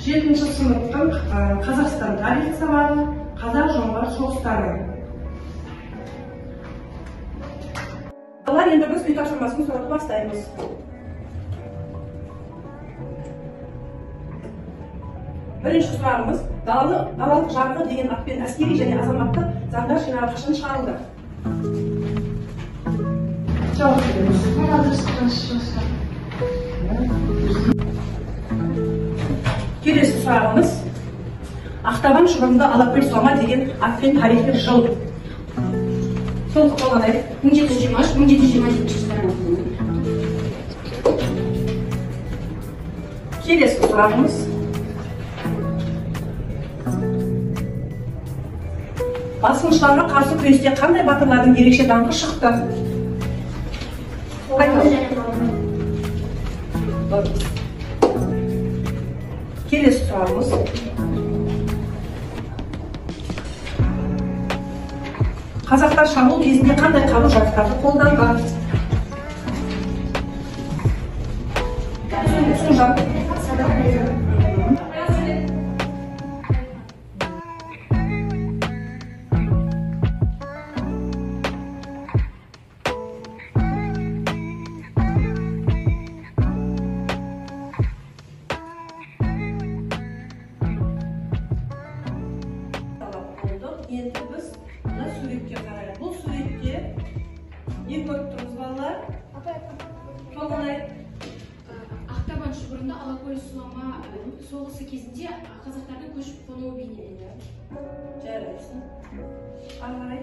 Жетінші сыныптың Қазақстан тарихы сабағы, қазақ-жоңғар соғыстары. Балалар, енді біз үй тапсырмасын сұрауды бастаймыз. Бірінші сұрағымыз, далалық жарғы деген атпен әскери және азаматтық заңдар жинағы қашан шығарылды? Жауап береміз. Келесі сұрағымыз, Ақтабан шұбырынды Алакөл сұлама деген атпен тарихи жыл. Солтүстік Толғанай. 1723-1727 жылдары. Келесі сұрағымыз, басқыншыларға қарсы күресте қандай батырлардың ерекше даңқы шықты? Келесі сұрағымыз, қазақтар шабуыл кезінде қандай қару-жарақтарды қолданған? Сұлжан. Енді біз мына суретке қарайық. Бұл суретте не көріп тұрмыз, балалар? Толғанай. Ақтабан шұбырынды Алакөл сұлама соғысы кезінде қазақтардың көшіп қонуы бейнеленді. Жарайсың. Ары қарай.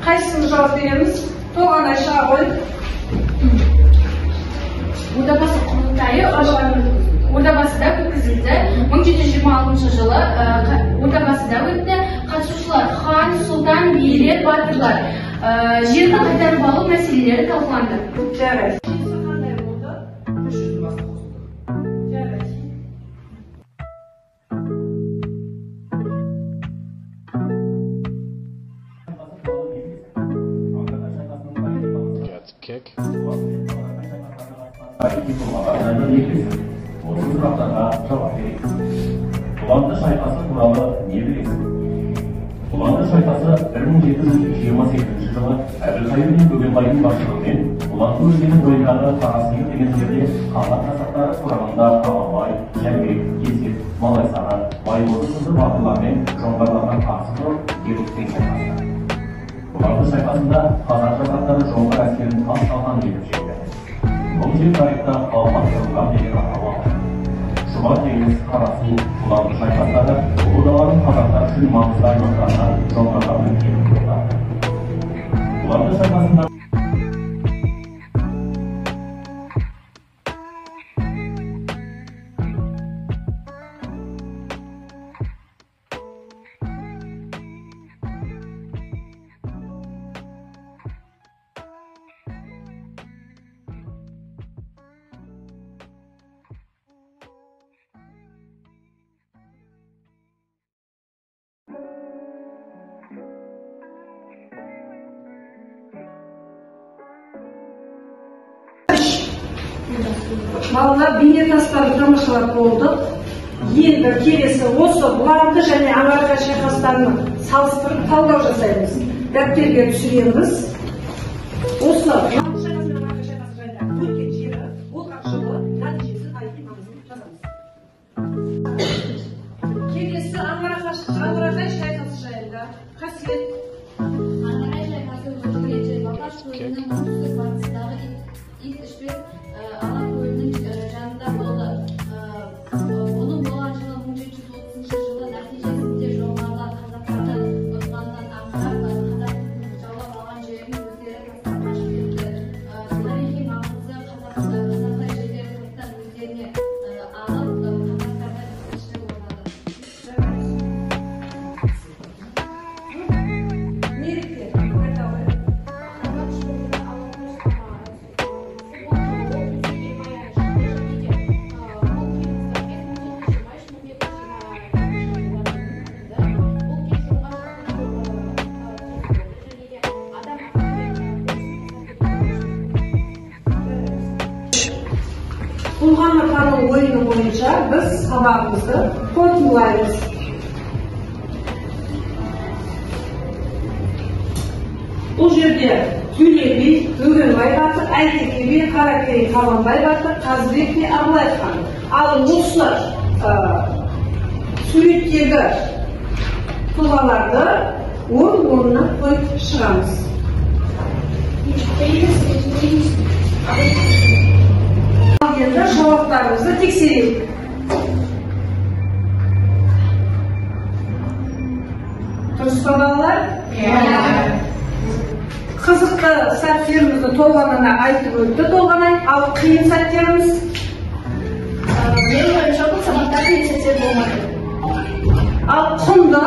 Қайсысын жауап береміз? Толғанай шыға ғой. Ордабасы құрылтайы Ордабасыда өткізілді. 1726 жылы Ордабасыда өтті. Қатысушылар хан, сұлтан, билер, батырлар. Жерді қайтарып алу мәселелері талқыланды. Жарайсың. Қандай болды? 300-ден астық қосылды. Жарайсың. Kick. Тарихи тұлғалар жайлы не білесің? Осы сұрақтарға жауап берейік. Бұланды шайқасы туралы не білесің? Бұланды шайқасы 1728 жылы Әбілқайыр мен Бөгенбайдың басшылығымен Бұланды өзенінің бойындағы Қарасиыр деген жерде қазақ жасақтары құрамында Қабанбай, Жәнібек, Есет, Малайсары, Байботы сынды батырлармен жоңғарларға қарсы тұрып ерлікпен шайқасты. Бұланды шайқасында қазақ жасақтары жоңғар әскерін тас талқан етіп жеңді. Бұл жер тарихта Алмас қырылған деген атау алды. Шұбар теңіз, Қарасу, Бұланды шайқастары Ұлы даланың қазақтар үшін маңызды аймақтарына жоңғарлардың келуін тоқтатты. Бұланды шайқасында Балалар, бейнетаспаны тамашалап болдық. Енді келесі осы Бұланды және Аңырақай шайқастарын салыстырып талдау жасаймыз. Дәптерге түсіреміз. Осы Бұланды шайқасы мен Аңырақай шайқасы жайында өткен жері, болған жылы, нәтижесі, тарихи маңызын жазамыз. Келесі Аңырақай шайқасы жайында Қасиет. Аңырақай шайқасы өткен жер Балқаш көлінің оңтүстік батысындағы Ит ішпес Алакөлінің жанында болды. Оның болған жылы 1730 жылы нәтижесінде жоңғарлар қазақтарды ұтқаннан аңырап, қазақтың жаулап алған жерін өздері тастап қашып кетті. Тарихи маңызы қазақтар жерлерін қайтадан өздеріне алып, қазақтарда бейбітшілік орнады. Мереке, айта ғой. Ақтабан шұбырынды Алакөл сұлама дегені бойынша біз сабағымызды қорытындылаймыз. Бұл жерде Төле би, Бөгенбай батыр, Әйтеке би, Қаракерей Қабанбай батыр, Қазыбек би, Абылай хан. Ал осы суреттегі тұлғаларды орын-орнына қойып шығамыз. Ал енді жауаптарымызды тексерейік. Дұрыс па, балалар? Иә. Қызықты сәттерімізді Толғанай айтып өтті, Толғанай. Ал қиын сәттеріміз? Менің ойымша, бұл сабақта қиын сәттер болмады. Ал құнды